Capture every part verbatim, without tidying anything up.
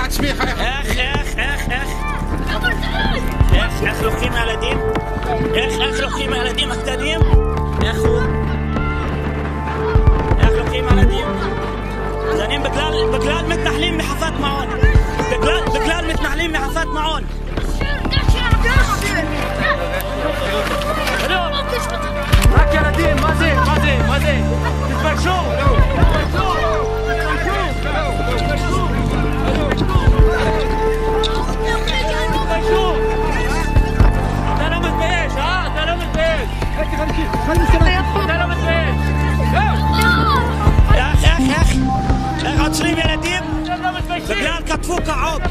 איך, איך, איך, איך. איך, איך לוקחים ילדים? איך, איך לוקחים ילדים הקטנים? איך הוא? איך לוקחים ילדים? קטנים בגלל, בגלל מתנחלים מחוות מעון. בגלל, בגלל מתנחלים מחוות מעון. רק ילדים, מה זה? מה זה? מה זה? תתביישו! תתביישו! אתה לא מתבייש, אה? אתה לא מתבייש! אתה לא מתבייש! איך, איך, איך? איך עוצרים ילדים? בגלל כתבו כעוד.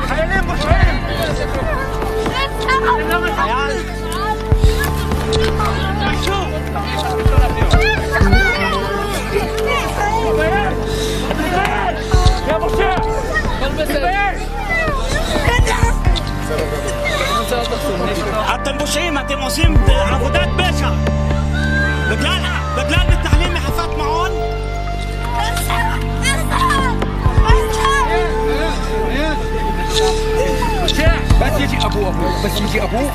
חיילים פושעים! חייל. אתם פושעים, אתם עושים עבודת פשע. בגלל, בגלל מתנחלים מחוות מעון. بس يجي ابوه، ابوه، بس يجي ابوه.